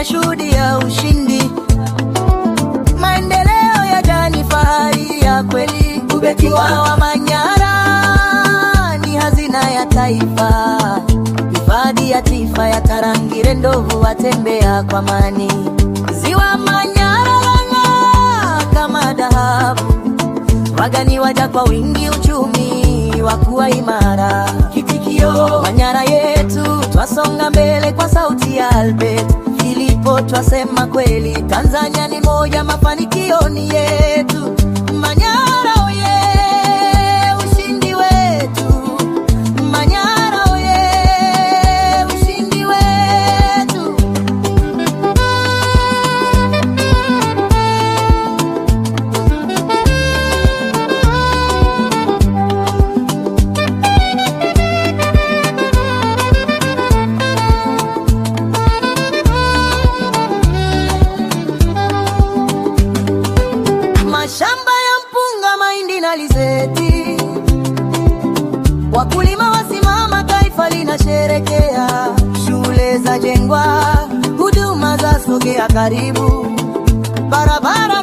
Yashuhudia ushindi, maendeleo ya jani, fahari ya kweli. Mkoa wa Manyara ni hazina ya taifa, hifadhi ya taifa ya Tarangire, ndovu watembea kwa amani. Ziwa Manyara lang'aa kama dhahabu, wageni waja kwa wingi, uchumi wa kuwa imara. Kitikio, Manyara yetu, twasonga mbele kwa sauti ya Albert Filipo, twasema kweli, Tanzania ni moja, mafanikio ni yetu. Manyara oye, ushindi wetu. Manyara oye, ushindi wetu. Mashamba ya mpunga, mahindi na alizeti, wakulima wasimama, taifa linasherekea. Shule za jengwa, huduma za sogea karibu, barabara